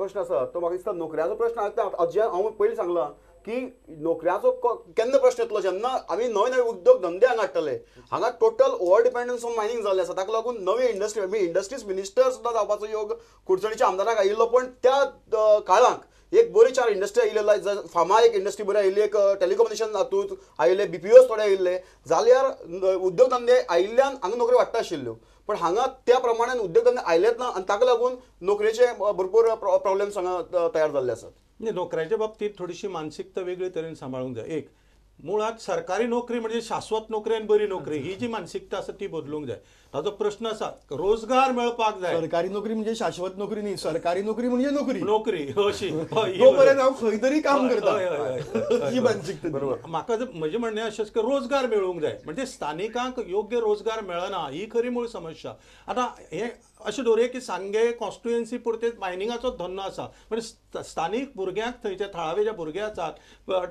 प्रश्न आसा तो म्हाका दिसता नोकऱ्याचो प्रश्न आतां जे हांव पयलीं सांगलां की नोकऱ्याचो केन्ना प्रश्न येतलो जेन्ना आमी नवे नवे उद्योग धंदे हांगा हाडटले. हांगा total over dependence on mining जाल्लें आसा, ताका लागून नवी इंडस्ट्री इंडस्ट्रीज मिनिस्टर सुद्दां जावपाचो योग कुडचडीच्या आमदाराक आयिल्लो, पण त्या काळाक एक बरी 4 इंडस्ट्री आयिल्ले, फार्मा एक इंडस्ट्री बरी आयिल्ली, एक टेलिकम्युनिकेशन हातूंत आयिल्ले, बीपीओस थोडे आयिल्ले, जाल्यार उद्योग धंदे आयिल्ल्यान हांगा नोकऱ्यो वाडटा आशिल्ल्यो, पण हांगा त्या प्रमाणान उद्योग धंदे आयलेच ना आनी ताका लागून नोकरेचे भरपूर प्रॉब्लेम्स हांगा तयार जाल्ले आसात. नोकऱ्याच्या बाबतीत थोडीशी मानसिकता वेगळी तरेन सांबाळूंक जाय. एक मुळात सरकारी नोकरी म्हणजे शाश्वत नोकरी आनी बरी नोकरी ही जी मानसिकता आसा ती बदलूंक जाय. ताजो प्रश्न आसा रोजगार मेळपाक जाय. सरकारी नोकरी म्हणजे शाश्वत नोकरी न्ही, सरकारी नोकरी म्हणजे नोकरी नोकरी अशी तोपर्यंत हांव खंय तरी काम करता ही मानसिकता. बरोबर. म्हाका म्हजें म्हणणें अशेंच की रोजगार मेळूंक जाय, म्हणजे स्थानिकांक योग्य रोजगार मेळना ही खरी मूळ समस्या. आतां हें अशें दवरुया की सांगे कॉन्स्टिट्युएन्सी पुरतेच मायनिंगाचो धंदो आसा, म्हणजे स्थानीक भुरग्यांक थंयचे थळावे जे भुरगे आसात,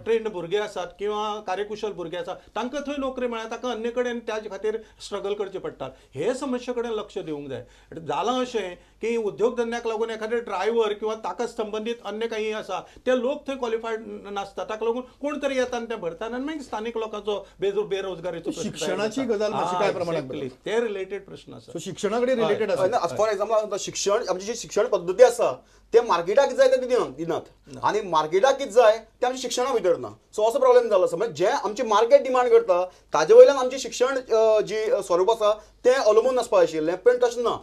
ट्रेन्ड भुरगे आसात किंवा कार्यकुशल भुरगे आसात तांकां थंय नोकरी मेळना, तांकां अन्य कडेन त्याचे खातीर स्ट्रगल करचे पडटात. हे समस्ये कडेन लक्ष दिवंक जाय. जालां अशें की उद्योगधंद्याक लागून एखादे ड्रायव्हर किंवा ताका संबंदीत अन्य काही आसा ते लोक थंय क्वॉलिफायड नासता, ताका लागून कोण तरी येता आनी ते भरतात आनी मागीर स्थानीक लोकांचो बेरोजगारीचो. शिक्षणाची गजाल काय प्रमाणात ते रिलेटेड प्रश्न आसा, शिक्षणा कडेन रिलेटेड आसा. फॉर एक्झाम्पल शिक्षण आमची जी शिक्षण पद्दती आसा ते मार्केटाक कितें जाय ते दिनात आनी मार्केटाक कितें जाय ते आमच्या शिक्षणा भितर ना. सो असो प्रॉब्लेम जालो आसा, म्हणजे जे आमचे मार्केट डिमांड करता ताजे वयल्यान आमचें शिक्षण जी स्वरूप आसा तें अवलंबून आसपाक आशिल्लें, पण तशें ना.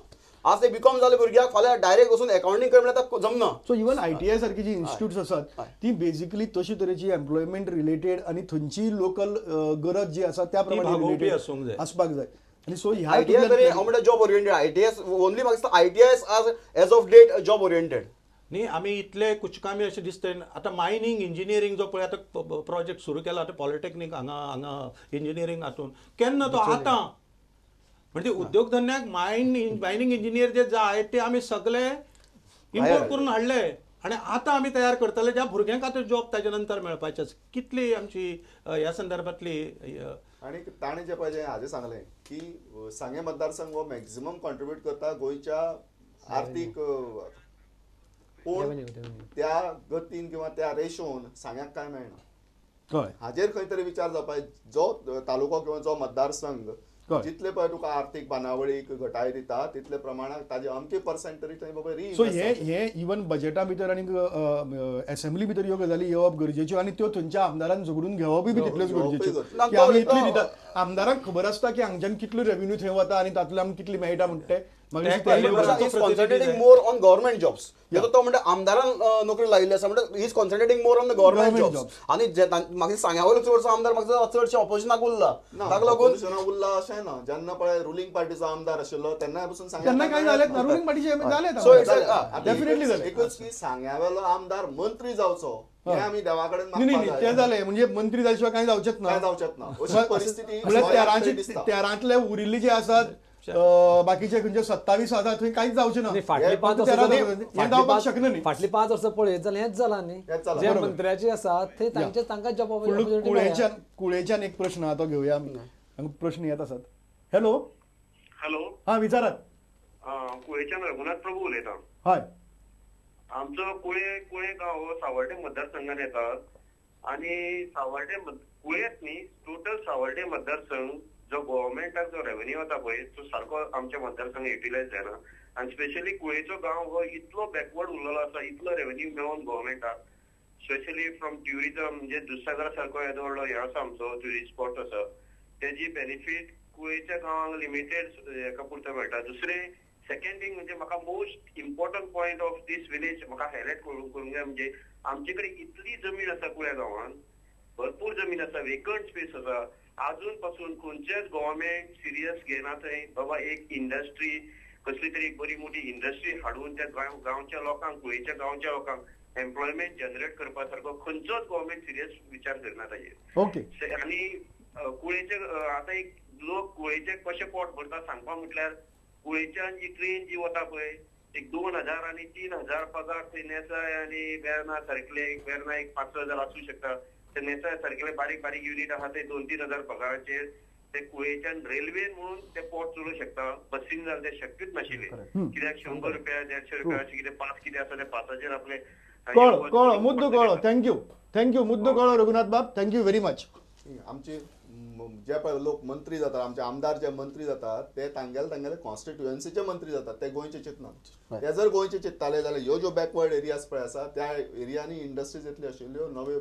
आज ते बीकॉम जाले भुरग्याक फाल्यां डायरेक्ट वचून अकाउंटींग कर म्हणल्यार जमना. सो इवन आयटीआय सारकी जी इन्स्टिट्यूट्स आसात ती बेसिकली तशी तरेची एम्प्लॉयमेंट रिलेटेड आनी थंयची लोकल गरज जी आसा त्या प्रमाणे आसपाक जाय. आनी सो ह्या आयटीआय तरी हांव म्हणटा जॉब ओरिएंटेड, आयटीआय ओनली म्हाका दिसता ITI as of date job oriented न्ही. आमी इतले कुचकामी अशें दिसता. आतां मायनींग इंजिनियरींग जो पळय आतां प्रोजेक्ट सुरू केला आतां पॉलिटेक्नीक हांगा हांगा इंजिनियरींग हातून केन्ना तो आतां म्हणजे उद्योगधंद्याक मायनींग इंजिनियर जे जाय ते आमी सगळे इम्पोर्ट करून हाडले आनी आतां आमी तयार करतले ज्या भुरग्यांक आतां जॉब ताजे नंतर मेळपाचे. कितली आमची ह्या संदर्भातली. आनी ताणें जें पळय हाजें सांगलें की सांगें मतदारसंघ हो मॅक्झिमम कॉन्ट्रिब्यूट करता गोंयच्या आर्थीक, पूण त्या गतीन किंवा त्या रेशोन सांग्याक कांय मेळना. हाजेर खंय तरी विचार जावपाक, जो तालुको किंवा जो मतदारसंघ जितले पळय तुका आर्थीक बांदावळीक घटाय दिता तितले प्रमाणात ताजे अमके पर्संट तरी थंय बाबा सो हे हे इवन बजेटा भितर आनी एसेंब्ली भितर ह्यो गजाली येवप गरजेच्यो आनी त्यो थंयच्या आमदारान झगडून घेवपूय बी तितल्योच गरजेच्यो. की आमी इतली दितात, आमदारांक खबर आसता की हांगच्यान कितलो रेवेन्यू थंय वता आनी तातूंतल्यान आमकां कितली मेळटा म्हणटा ते. Concentrating more on government jobs. तो म्हणटा आमदारान नोकरी लायिल्ली आसा म्हणटा he is concentrating more on the government jobs. आनी म्हाका सांग्या वयलो चडसो आमदार म्हाका चडशे ऑपोजिशनाक उरला, ताका लागून ऑपोजिशनाक उरला अशें ना. जेन्ना पळय रुलींग पार्टीचो आमदार आशिल्लो तेन्ना पसून तेन्ना कांय जालें ना, रुलींग पार्टीचे जालें डेफिनेटली जालें. एकूच की सांग्या वेलो आमदार मंत्री जावचो हें आमी देवा कडेन मागपाक जाय. तें जालें म्हणजे मंत्री जाल्या शिवाय कांय जावचेंच ना, कांय जावचेंच ना अशी परिस्थिती. म्हणल्यार तेरांतले उरिल्ले जे आसात बाकीचे खंयचे 27 आसा थंय कांयच जावचें ना. फाटली 5 वर्सां जावपाक शकना न्ही, फाटली 5 वर्सां पळयत जाल्यार हेंच जालां न्ही. जे मंत्र्याचे आसा ते तांचे तांकां जॉब. कुळेच्यान एक प्रश्न आहा तो घेवया आमी, प्रश्न येत आसात. हॅलो हॅलो, हा विचारात. कुळेच्यान रघुनाथ प्रभू उलयता. हय, आमचो कुळे कुळे गांव हो सावर्डे मतदारसंघान येता आनी सावर्डे कुळेच न्ही टोटल सावर्डे मतदारसंघ जो गव्हर्मेंटाक जो रेवेन्यू वता पळय तो सारको आमच्या मतदारसंघ युटिलायज जायना. आनी स्पेशली कुळेचो गांव हो इतलो बॅकवर्ड उरलेलो आसा, इतलो रेवेन्यू मेळोन गव्हर्मेंटाक स्पेशली फ्रॉम ट्युरिजम म्हणजे दुधसागरा सारको येदो व्हडलो हें आसा आमचो ट्युरिस्ट स्पॉट आसा, तेजी बेनिफीट कुळेच्या गांवांक लिमिटेड हेका पुरतो मेळटा. दुसरें सेकंड थिंग म्हणजे म्हाका most important point of this village म्हाका हायलायट करूंक जाय म्हणजे आमचे कडेन इतली जमीन आसा कुळ्या गांवांत, भरपूर जमीन आसा, वेकंट स्पेस आसा, आजून पासून खंयचेच गव्हर्मेंट सिरियस घेना थंय बाबा एक इंडस्ट्री कसली तरी बरी मोठी इंडस्ट्री हाडून त्या गांवच्या लोकांक कुळेच्या गांवच्या लोकांक एम्प्लॉयमेंट जनरेट करपा सारको खंयचोच गव्हर्मेंट सिरियस विचार करना ताजेर. ओके. आनी कुळेचे आतां एक लोक कुळेचे कशें पोट भरता सांगपा म्हटल्यार कुळेच्यान जी ट्रेन जी वता पळय एक 2000 आनी 3000 पगार थंय नेसाय आनी वेर्ना सारकेले, वेर्ना एक 5-6 हजार आसूं शकता, ते नेसाय सारकेले बारीक बारीक युनीट आहा ते 2-3 हजार पगाराचेर ते कुळेच्यान रेल्वेन म्हणून ते पोर्ट चलोवंक शकता, बसीन जाल्यार ते शक्यूच नाशिल्लें, कित्याक 100 रुपया 150 रुपया अशें कितें पास कितें आसा त्या पासाचेर आपले. कळ्ळो कळ्ळो मुद्दो कळ्ळो. Thank you thank you मुद्दो कळ्ळो रघुनाथ बाब, thank you very much. आमचे जे पळय लोक मंत्री जातात, आमचे आमदार जे मंत्री जातात ते तांगेले तांगेले कॉन्स्टिट्युएन्सीचे मंत्री जातात, ते गोंयचे चिंतना. ते जर गोंयचे चिंतताले जाल्यार ह्यो ज्यो बॅकवर्ड एरियाज पळय आसा त्या एरियांनी इंडस्ट्रीज येतल्यो आशिल्ल्यो, नवे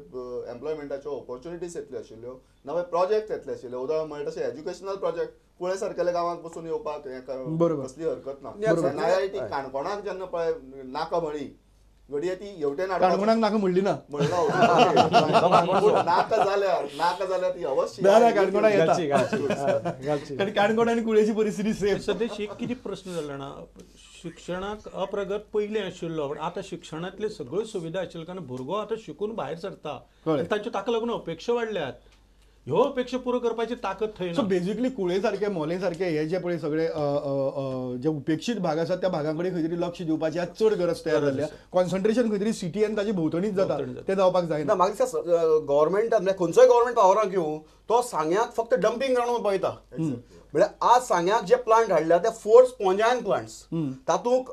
एम्प्लॉयमेंटाच्यो ऑपॉर्च्युनिटीज येतल्यो आशिल्ल्यो, नवे प्रोजेक्ट येतले आशिल्ले. उदाहरण म्हणटा तशें एज्युकेशनल प्रोजेक्ट कुळे सारकेल्या गांवांत बसून येवपाक कसली हरकत ना. एनआयआयटी काणकोणाक जेन्ना पळय नाका म्हळी, घडये ती हेवटेन काणकोणाक नाका म्हणली ना, म्हणला नाका जाल्यार नाका जाल्यार ती अवश्य काणकोणाक येता, कारण काणकोण आनी कुळेची परिस्थिती सेम. सध्या एक कितें प्रश्न जालो ना, शिक्षणाक अप्रगत पयलीं आशिल्लो, आतां शिक्षणांतल्यो सगळ्यो सुविधा आशिल्ल्यो कारण भुरगो आतां शिकून भायर सरता, तांच्यो ताका लागून अपेक्षा वाडल्यात, ह्यो अपेक्षा पुरो करपाची ताकद थंय. सो बेजिकली कुळे सारके मोले सारके हे जे पळय सगळे जे उपेक्षीत भाग आसात त्या भागां कडेन खंय तरी लक्ष दिवपाची आज चड गरज तयार जाल्ली. कॉन्सन्ट्रेशन खंय तरी सिटी आनी ताजे भोंवतणीच जाता, तें जावपाक जायना. म्हाका दिसता गव्हर्मेंटान म्हळ्यार खंयचोय गव्हर्मेंट पावराक येवं तो सांग्याक फक्त डंपींग ग्रावंड पळयता. म्हळ्यार आज सांग्याक जे प्लांट हाडल्या ते 4 स्पॉन्जायन प्लांट्स, तातूंत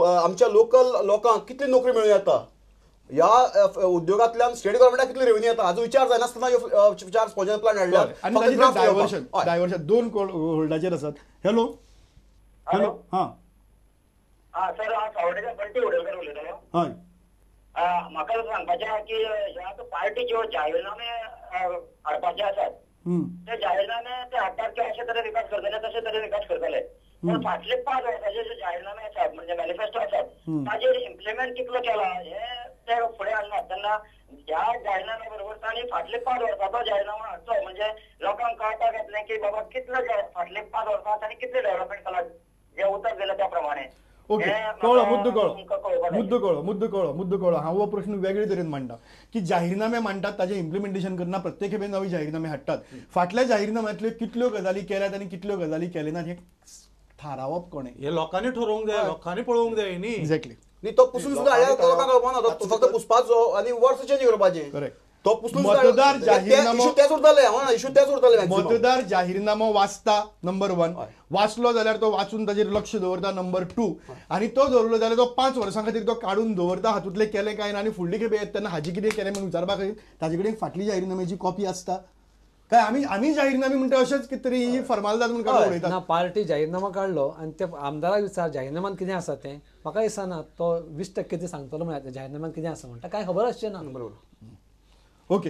आमच्या लोकल लोकांक कितली नोकरी मेळूं येता, ह्या उद्योगांतल्यान स्टेट गव्हर्मेंटाक कितली रेव्हेन्यू येता हाजो विचार जायनासतना ह्यो 4 स्पॉन्जर प्लांट हाडल्यात. आनी डायवर्शन डायवर्शन 2 होल्डाचेर आसात. हॅलो हॅलो हां हां सर, हांव सावड्डेच्यान बंटी उडयलकर उलयतालो. हय, म्हाका सांगपाचें आहा की ह्या आतां पार्टीच्यो जाहीरनामे हाडपाचे आसात, ते जाहीरनामे ते हाडटात की अशे तरेन विकास करतले तशे तरेन विकास करतले, पूण फाटले 5 वर्साचे जे जाहीरनामे आसात म्हणजे मॅनिफेस्टो आसात ताजेर इम्प्लिमेंट कितलो केला हे ते फुडें हाडनात. तेन्ना ह्या जाहीरनाम्या बरोबर तांणी फाटले 5 वर्साचो जाहीरनामो हाडचो, म्हणजे लोकांक कळपाक येतलें की बाबा कितलो फाटले 5 वर्सां तांणी कितलें डेव्हलपमेंट केलां जें उतर दिलें त्या प्रमाणे. ओके, कळ्ळो मुद्दो कळ्ळो मुद्दो कळ्ळो मुद्दो कळ्ळो मुद्दो कळ्ळो. हांव हो प्रश्न वेगळे तरेन मांडटा की जाहीरनामे मांडटात ताजें इम्प्लिमेंटेशन करना, प्रत्येक खेपे नवे जाहीरनामे हाडटात, फाटल्या जाहीरनाम्यांतल्यो कितल्यो गजाली केल्यात आनी कितल्यो गजाली केले नात हें थारावप कोणें, हे लोकांनी ठरोवंक जाय, लोकांनी पळोवंक जाय न्ही. एक्झॅक्टली. न्ही तो पुसून सुद्दां हाडल्यार लोकांक कळपाना, तो फक्त पुसपाचो आनी वर्स चेंज करपाचें. करेक्ट. तो पुसून मतदार जाहीरनामो इशू तेच उरतले, इशू तेच उरतले. मतदार जाहीरनामो वाचता नंबर 1, वाचलो जाल्यार तो वाचून ताजेर लक्ष दवरता नंबर 2, आनी तो दवरलो जाल्यार तो 5 वर्सां खातीर तो काडून दवरता, हातूंतलें केलें काय ना, आनी फुडले खेपे येता तेन्ना हाजी कितें केलें म्हणून विचारपा खातीर ताजे कडेन फाटली जाहीरनाम्याची कॉपी आसता काय? आमी आमी जाहीरनामे म्हणटा अशेंच कितें तरी ही फॉर्मालिटी म्हणून काडून उडयतात ना. पार्टी जाहीरनामा काडलो आनी ते आमदाराक विचार जाहीरनामान कितें आसा तें, म्हाका दिसना तो 20% सांगतलो म्हळ्यार जाहीरनामान कितें आसा म्हणटा काय खबर आसचें ना. बरोबर. ओके,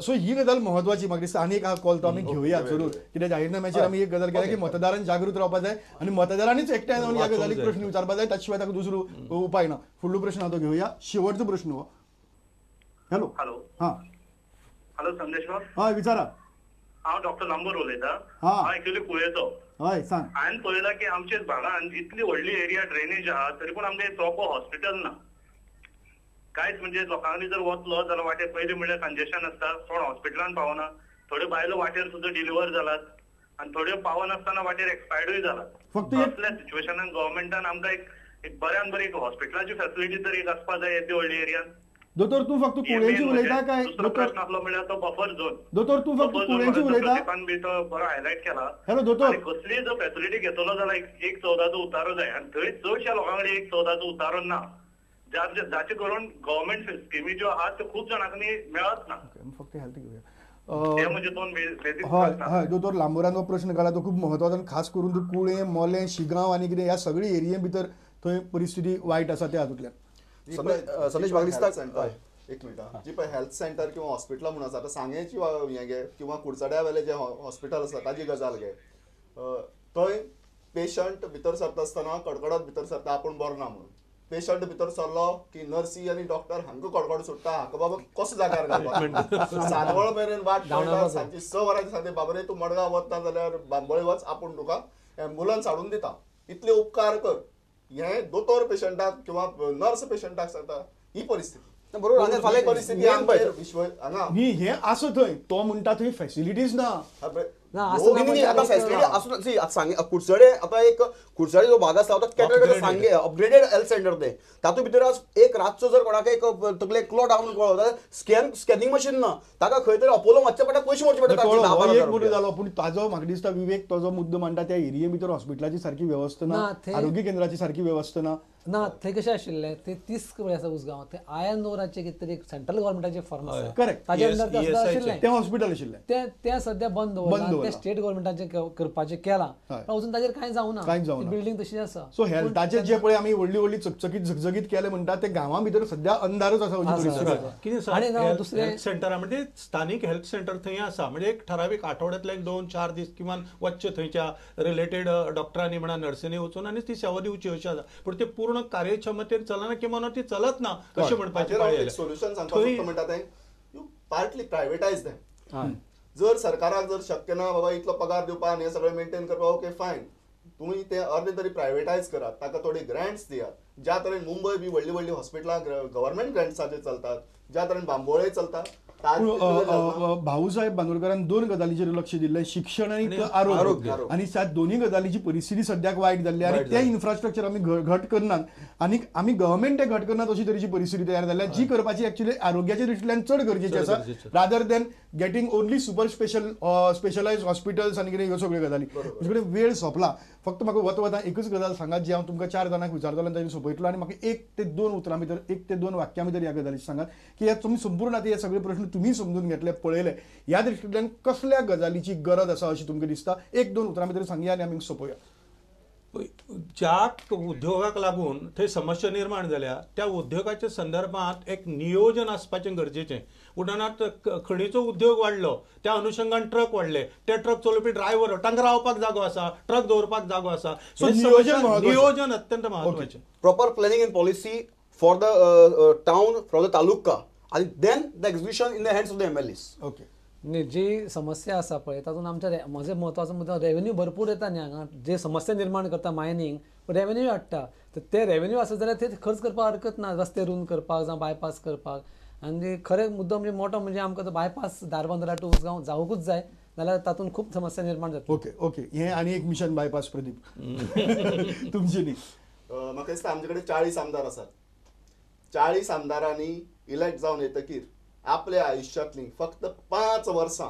सो ही गजाल म्हत्वाची म्हाका दिसता. आनी एक कॉल तो आमी घेवया जरूर, कित्याक जाहीरनाम्याचेर आमी एक गजाल केल्या की मतदारान जागृत रावपाक जाय आनी मतदारांनीच एकठांय जावन ह्या गजालीक प्रश्न विचारपाक जाय, ताचे शिवाय ताका दुसरो उपाय ना. फुडलो प्रश्न आतां घेवया, शेवटचो प्रश्न हो. हॅलो हॅलो हां हॅलो संदेश बाब. हय विचारा. हांव डॉक्टर लांबोर उलयतां. हांव एक्चुअली कुळेचो. हय सांग. हांवें पळयलां की आमच्या भागान इतली व्हडली एरिया ड्रेनेज आहा तरी पूण आमकां प्रॉपर हॉस्पिटल ना कांयच. म्हणजे लोकांनी जर वतलो जाल्यार वाटेर पयलीं म्हणल्यार कंजेशन आसता, कोण हॉस्पिटलान पावना, थोड्यो बायलो वाटेर सुद्दां डिलिव्हर जालात आनी थोड्यो पावनासतना वाटेर एक्सपायर्डूय जालात. फक्त असल्या सिच्युएशनान गव्हर्मेंटान आमकां एक बऱ्यान बरी एक हॉस्पिटलाची फॅसिलिटी तरी एक आसपा जाय येदी व्हडली एरियान. दोतोर तूं फक्त कुळेंची उलयता काय? दुसरो प्रश्न आपलो म्हणल्यार तो बफर झोन. दोतोर तूं फक्त कुळेंची उलयता? बी तो बरो हायलायट केला. हॅलो दोतोर, कसलीय जर फॅसिलिटी घेतलो जाल्यार 1/14 उतारो जाय आनी थंय चडश्या लोकां कडेन 1/14 उतारो ना, जाचे करून गव्हर्मेंट स्किमी ज्यो आहात त्यो खूब जाणांनी मेळत ना. फक्त हेल्थ घेवया. हय हय दोतोर लांबोरान हो प्रश्न काडला तो खूब म्हत्वाचो, खास करून तूं कुळें मोलें शिगांव आनी कितें ह्या सगळी एरिये भितर थंय परिस्थिती वायट आसा त्या हातूंतल्यान. संदेश म्हाका दिसता एक मिनट, जी पळय हेल्थ सेंटर किंवा हॉस्पिटलां म्हणून आसा, आतां सांगेची हें घे किंवा कुडचड्या वेलें जें हॉस्पिटल आसा ताजी गजाल घे, थंय पेशंट भितर सरता आसतना कडकडत भितर सरता आपूण बरो ना म्हणून. पेशंट भितर सरलो की नर्सी आनी डॉक्टर हांकां कडकड सुट्टा, हाका बाबा कसो जाग्यार घालपा. सानवळ मेरेन वाट पळयता, सांजची 6 वरांची सांगता बाबा रे तूं मडगांव वतना जाल्यार बांबोळे वच, आपूण तुका एम्बुलन्स हाडून दिता, इतले उपकार कर. हे दोतोर पेशंटाक किंवा नर्स पेशंटाक सांगता. ही परिस्थिती बरोबर. परिस्थिती न्ही हें आसा थंय, तो म्हणटा थंय फॅसिलिटीज ना. ना फॅसिलिटी आसून कुडचडे आतां एक कुडचडे जो भाग आसा तो कॅटेगरी सांगे अपग्रेडेड हेल्थ सेंटर ते तातूंत भितर आज एक रातचो जर कोणाक एक तकले क्लॉट आहा म्हणून कळ्ळो जाल्यार स्कॅनिंग मशीन ना, ताका खंय तरी अपोलो वचचें पडटा, पयशे मोडचे पडटा. एक मुद्दो जालो, पूण ताजो म्हाका दिसता विवेक तो जो मुद्दो मांडटा त्या एरिये भितर हॉस्पिटलाची सारकी वेवस्था ना, आरोग्य केंद्राची सारकी वेवस्था ना. ना थंय कशें आशिल्लें ते 30 कडेन आसा उसगांव, थंय आयन ओराचें कितें तरी सेंट्रल गव्हर्मेंटाचें फॉर्म आसा, करेक्ट, ताजे अंडर तें आशिल्लें, तें हॉस्पिटल आशिल्लें, तें तें सद्या बंद दवरलां, तें स्टेट गव्हर्मेंटाचें करपाचें केलां, पण अजून ताजेर कांय जावना, बिल्डींग तशी आसा. सो हेल्थाचेर जे पळय आमी व्हडली व्हडली चकचकीत झगझगीत केलें म्हणटा ते गांवां भितर सद्या अंधारच आसा. कितें आनी दुसरें सेंटरा म्हणजे स्थानीक हेल्थ सेंटर थंय आसा, म्हणजे एक ठरावीक आठवड्यांतले एक 2-4 दीस किंवा वचचें थंयच्या रिलेटेड डॉक्टरांनी म्हणा नर्सींनी वचून आनी ती सेवा दिवची अशी आसा, पूण ते पूर्ण कार्यक्षमतेर चलना किंवा ती चलत ना अशें म्हणपाचें. सोल्युशन सांगपाक म्हणटा तें you partly प्रायवेटायज देम. जर सरकाराक जर शक्य ना बाबा इतलो पगार दिवपाक आनी हें सगळें मेंटेन करपाक, ओके फायन, तुमी ते अर्दे तरी प्रायवेटायज करात, ताका थोडे ग्रँट्स दियात. ज्या तरेन मुंबय बी व्हडली व्हडली हॉस्पिटलां गव्हर्मेंट ग्रँट्साचेर चलतात, ज्या तरेन बांबोळे चलता. भाऊसाहेब बांदोडकरान 2 गजालीचेर लक्ष दिल्लें, शिक्षण आनी आरोग्य, आनी त्या दोनूय गजालीची परिस्थिती सद्याक वायट जाल्ली आनी ते इन्फ्रास्ट्रक्चर आमी घट करनात आनी आमी गव्हर्मेंट ते घट करनात अशी तरेची परिस्थिती तयार जाल्या, जी करपाची एक्चुअली आरोग्याच्या दृश्टींतल्यान चड गरजेची आसा, rather than getting only super specialise hospitals आनी कितें ह्यो सगळ्यो गजाली. तुजे कडेन वेळ सोंपला, फक्त म्हाका वता वता एकूच गजाल सांगात जी हांव तुमकां 4 जाणांक विचारतलो आनी ताजेर सोंपयतलो, आनी म्हाका 1 ते 2 उतरां भितर 1 ते 2 वाक्यां भितर ह्या गजालीचेर सांगात की ह्या तुमी संपूर्ण आतां हे सगळे प्रश्न तुमी समजून घेतले पळयले, ह्या दृश्टींतल्यान कसल्या गजालीची गरज आसा अशी तुमकां दिसता? 1-2 उतरां भितर सांगया आनी आमी सोंपोवया. ज्या उद्योगाक लागून थंय समस्या निर्माण जाल्या त्या उद्योगाच्या संदर्भात एक नियोजन आसपाचें गरजेचें. उदाहरणार्थ खणीचो उद्योग वाडलो, त्या अनुशंगान ट्रक वाडले, ते ट्रक चलोवपी ड्रायव्हर तांकां रावपाक जागो आसा, ट्रक दवरपाक जागो आसा. सो नियोजन अत्यंत म्हत्वाचें. Proper planning and policy for the town, for the taluka, आनी then the execution in the hands of the MLAs. Okay, जी समस्या आसा पळय तातूंत आमच्या म्हजो म्हत्वाचो मुद्दो रेवेन्यू भरपूर येता न्ही हांगा, जे समस्या निर्माण करता मायनींग रेवेन्यू हाडटा, तर ते रेवेन्यू आसा जाल्यार ते खर्च करपाक हरकत ना, रस्ते रुंद करपाक जावं बायपास करपाक. आनी खरें मुद्दो म्हणजे मोठो म्हणजे आमकां तो बायपास धारबांदोडा टू उसगांव जावंकूच जाय, नाल्यार तातूंत खूब समस्या निर्माण जाता. ओके ओके, हें आनी एक मिशन बायपास प्रदीप तुमची न्ही. म्हाका दिसता आमचे कडेन 40 आमदार आसात, 40 आमदारांनी इलेक्ट जावन येतकीर आपल्या आयुष्यांतली फक्त 5 वर्सां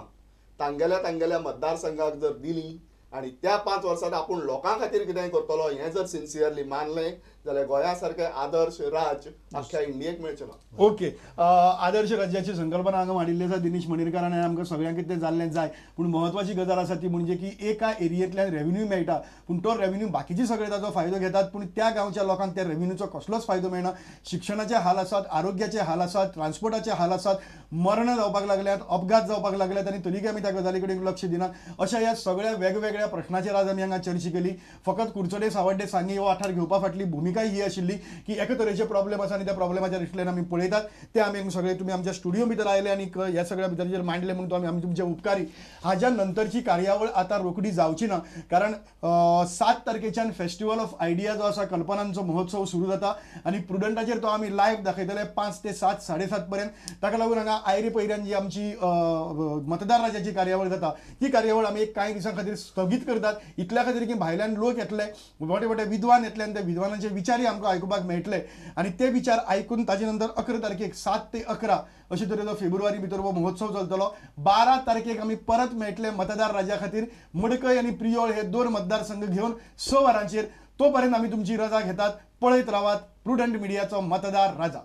तांगेल्या तांगेल्या मतदारसंघाक जर दिली आनी त्या 5 वर्सांत आपूण लोकां खातीर कितें करतलो हें जर सिन्सियरली मानलें जाल्यार गोंया सारकें आदर्श राज्य आख्ख्या इंडियेक मेळचें ना. ओके, आदर्श राज्याची संकल्पना हांगा मांडिल्ली आसा दिनेश मणेरकारान आनी आमकां सगळ्यांक कितें जाल्लें जाय, पूण म्हत्वाची गजाल आसा ती म्हणजे की एका एरियेंतल्यान रेवेन्यू मेळटा, पूण तो रेवेन्यू बाकीचे सगळे ताजो फायदो घेतात, पूण त्या गांवच्या लोकांक त्या रेवेन्यूचो कसलोच फायदो मेळना. शिक्षणाचे हाल आसात, आरोग्याचे हाल आसात, ट्रान्सपोर्टाचे हाल आसात, मरणां जावपाक लागल्यात, अपघात जावपाक लागल्यात आनी तरीकय आमी त्या गजाली कडेन लक्ष दिनात. अशा ह्या सगळ्या वेगवेगळ्या प्रश्नाचेर आज आमी हांगा चर्चा केली. फकत कुडचडे सावड्डे सांगे हो वाठार घेवपा फाटली भुमिका ही आशिल्ली की एका तरेचे प्रॉब्लेम आसा आनी त्या प्रॉब्लेमाच्या दृश्टींतल्यान आमी पळयतात ते आमी सगळे तुमी आमच्या स्टुडियो भितर आयले आनी ह्या सगळ्या भितर जेर मांडले म्हणून तो आमी तुमचे उपकारी. हाज्या नंतरची कार्यावळ आतां रोखडी जावची ना, कारण 7 तारखेच्यान फेस्टिवल ऑफ आयडिया जो आसा कल्पनांचो महोत्सव सुरू जाता आनी प्रुडंटाचेर तो आमी लायव्ह दाखयतले 5 ते 7 7:30 पर्यंत. ताका लागून हांगा आयरे पयऱ्यान जी आमची मतदार राजाची कार्यावळ जाता ती कार्यावळ आमी कांय दिसां खातीर स्थगीत करतात, इतल्या खातीर की भायल्यान लोक येतले, मोठे मोठे विद्वान येतले आनी त्या विद्वानांचे विचारय आमकां आयकुपाक मेळटले आनी ते विचार आयकून ताजे नंतर 11 तारखेक 7 ते 11 अशे तरेचो फेब्रुवारी भितर हो महोत्सव चलतलो. 12 तारखेक आमी परत मेळटले मतदार राजा खातीर. मडकय आनी प्रियोळ हे 2 मतदारसंघ घेवन 6 वरांचेर. तो पर्यंत आमी तुमची रजा घेतात. पळयत रावात प्रुडंट मिडियाचो मतदार राजा.